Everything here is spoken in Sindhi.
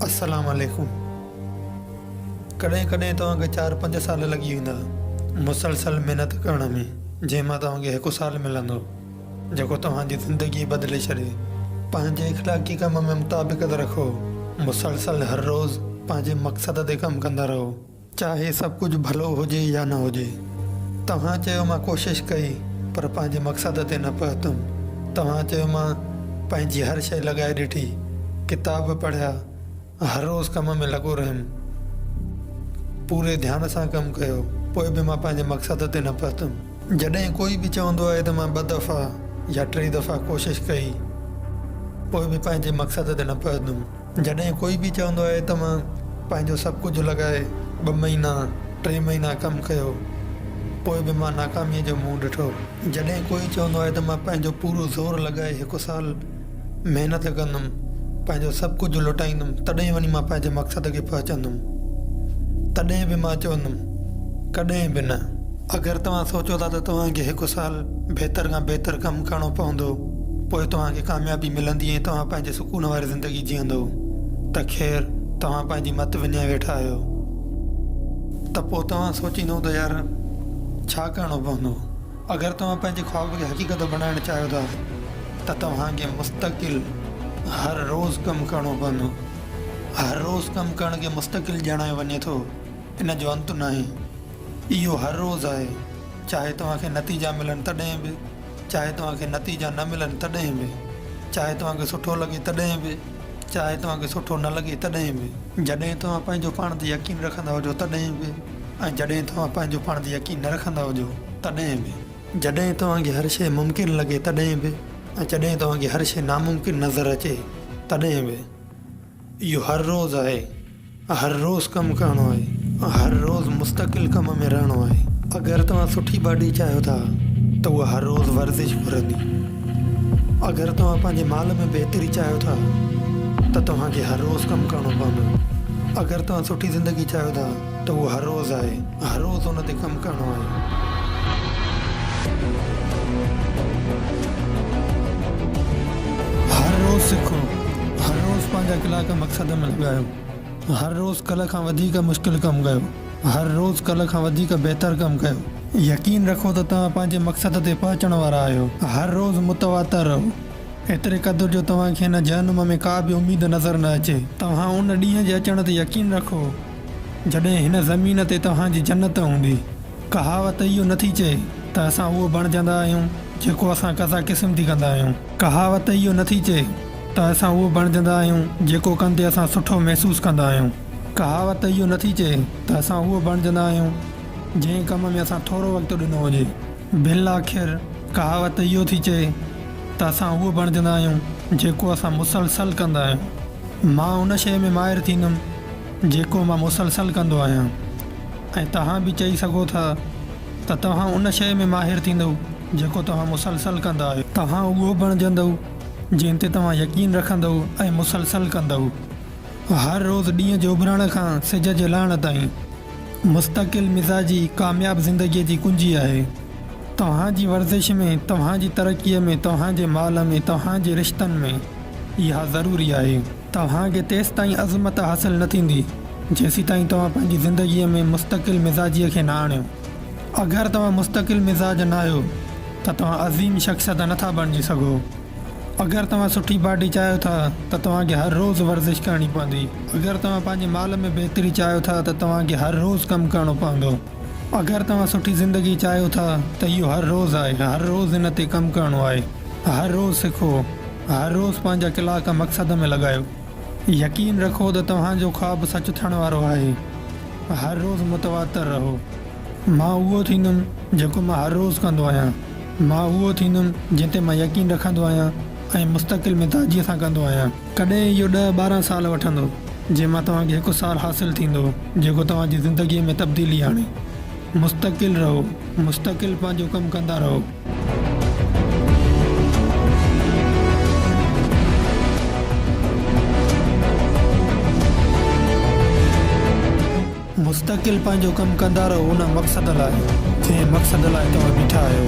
السلام عليڪم ڪڏهن ڪڏهن توهان کي چار پنج سال لڳي ويندا مسلسل محنت ڪرڻ ۾ جنهن مان توهان کي هڪ سال ملندو جيڪو توهان جي زندگي بدلي ڇڏي. پنهنجي اخلاقي ڪم ۾ مطابقت رکو مسلسل هر روز پنهنجي مقصد تي ڪم ڪندا رهو. چاهي سڀ ڪجهه ڀلو هجي يا نه هجي. توهان چيو مان ڪوشش ڪئي پر پنهنجي مقصد تي نه پهتم. توهان چيو مان پنهنجي هر شيء لڳائي ڏٺي، ڪتاب پڙهيا، هر روز ڪم ۾ لڳو رهيم، پوري ڌيان سان ڪم ڪيو، پوء به مان پنهنجي مقصد تي نه پهتم. جڏهن ڪوئي به چوندو آهي ته مان ٻه دفعا يا ٽي دفعا ڪوشش ڪئي، پوء به پنهنجي مقصد تي نه پهتم. جڏهن ڪوئي به چوندو آهي ته مان پنهنجو سڀ ڪجهه لڳائي ٻه مهينا، ٽي مهينا ڪم ڪيو، پوء به مان ناڪاميء جو منهن ڏٺو. جڏهن ڪوئي چوندو آهي ته مان پنهنجو پورو زور لڳائي هڪ سال محنت ڪندم، پنهنجو سڀ ڪجهه لٽائيندم، تڏهن وڃي مان پنهنجي مقصد کي پهچندم، تڏهن به مان چوندم، ڪڏهن به نه. اگر توهان سوچو ٿا ته توهان کي هڪ سال بهتر کان بهتر ڪم ڪرڻو پوندو پوء توهان کي ڪاميابي ملندي ۽ توهان پنهنجي سڪون واري زندگي جيئندو ته خير توهان پنهنجي مت وڃائي ويٺا آهيو. ته پوء توهان سوچيندو ته يار ڇا ڪرڻو پوندو؟ اگر توهان پنهنجي خواب کي حقيقت بڻائڻ چاهيو ٿا ته توهان کي مستقل هر روز ڪم ڪرڻو پوندو. هر روز ڪم ڪرڻ کي مستقل ڄاڻايو وڃي ٿو. ان جو انت ناهي. اهو هر روز آهي، چاهي توهان کي نتيجا ملن تڏهن به، چاهي توهان کي نتيجا نه ملن تڏهن به، چاهي توهان کي سٺو لڳي تڏهن به، چاهي توهان کي سٺو نه لڳي تڏهن به. جڏهن توهان پنهنجو پاڻ تي يقين رکندا هجو تڏهن به ۽ جڏهن توهان پنهنجو پاڻ تي يقين نه رکندا هجو تڏهن به. جڏهن توهان کي هر شيء ممڪن لڳي تڏهن به ۽ جڏهن توهان کي هر شيء ناممڪن نظر اچي تڏهن به. اهو هر روز آهي. هر روز ڪم ڪرڻو آهي. هر روز مستقل ڪم ۾ رهڻو آهي. اگر توهان سٺي باڊي چاهيو ٿا ته اها هر روز ورزش گهرندي. اگر توهان پنهنجي مال ۾ بهتري چاهيو ٿا ته توهان کي هر روز ڪم ڪرڻو پوندو. اگر توهان سٺي زندگي چاهيو ٿا ته اهو هر روز آهي. هر روز ان تي ڪم ڪرڻو آهي. هر روز سکو. هر روز پنهنجا ڪلاڪ مقصد ۾ لڳايو. هر روز ڪلهه کان وڌيڪ مشڪل ڪم ڪيو. هر روز ڪلهه کان وڌيڪ بهتر ڪم ڪيو. يقين رکو ته توهان پنهنجي مقصد تي پهچڻ وارا آهيو. هر روز متواتر رهو. ايتري قدر جو توهان کي هن جهنم ۾ ڪا به اميد نظر نه اچي. توهان ان ڏينهن جي اچڻ تي يقين رکو. جڏهن هن زمين تي توهان جي جنت هوندي. ڪهاوت اهو نٿي چئي ته اسان اهو بڻجندا آهيون جيڪو اسان قضا قسمتي ڪندا آهيون. ڪهاوت اهو نٿي چئي ته اسان اهو بڻجندا آهيون جيڪو ڪندي اسان سٺو محسوس ڪندا آهيون. ڪهاوت اهو نٿي چئي ته اسان اهو بڻجندا آهيون جنهن ڪم ۾ اسان ٿورو وقت ڏنو هجي. بالآخر ڪهاوت اهو ٿي چئي ته اسان اهو بڻجندا آهيون جيڪو اسان مسلسل ڪندا آهيون. مان ان شيء ۾ ماهر ٿيندم. جيڪو مان مسلسل ڪندو آهيان ۽ توهان به چئي سگهو ٿا ته توهان ان شيء ۾ ماهر ٿيندؤ جيڪو توهان مسلسل ڪندا آهيو. توهان اهو بڻجندؤ جنهن تي توهان يقين رکندؤ ۽ مسلسل ڪندؤ. هر روز ڏينهن جي اڀرڻ کان سج جي لهڻ تائين. مستقل مزاجي ڪامياب زندگيء جي ڪنجي آهي. توهان جي ورزش ۾، توهان جي ترقيء ۾، توهان جي مال ۾، توهان جي رشتن ۾ اها ضروري آهي. توهان کي تيستائين عظمت حاصل نه ٿيندي، جيسيتائين توهان پنهنجي زندگيء ۾ مستقل مزاجيء کي نه آڻيو. اگر توهان مستقل مزاج ناهيو ته توهان عظيم شخصيت نه ٿا بڻجي سگهو. اگر توهان سٺي باڊي چاهيو ٿا ته توهان کي هر روز ورزش ڪرڻي پوندي. اگر توهان پنهنجي مال ۾ بهتري چاهيو ٿا ته توهان کي هر روز ڪم ڪرڻو پوندو. اگر توهان سٺي زندگي چاهيو ٿا ته اهو هر روز آهي، هر روز ان تي ڪم ڪرڻو آهي. هر روز سکو. هر روز پنهنجا ڪلاڪ مقصد ۾ لڳايو. يقين رکو ته توهان جو خواب سچ ٿيڻ وارو آهي. هر روز متواتر رهو. مان اهو ٿيندم جيڪو مان هر روز ڪندو آهيان. مان اهو ٿيندم جنهن تي مان يقين رکندو آهيان ۽ مستقل مزاجيء سان ڪندو آهيان. ڪڏهن اهو ڏهه 12 سال وٺندو، جنهن مان توهان کي هڪ سال حاصل ٿيندو جيڪو توهان جي زندگيء ۾ تبديلي آڻي. مستقل رهو. مستقل پنهنجو ڪم ڪندا رهو. مستقل پنهنجو ڪم ڪندا رهو ان مقصد لاء جنهن مقصد لاء توهان بيٺا آهيو.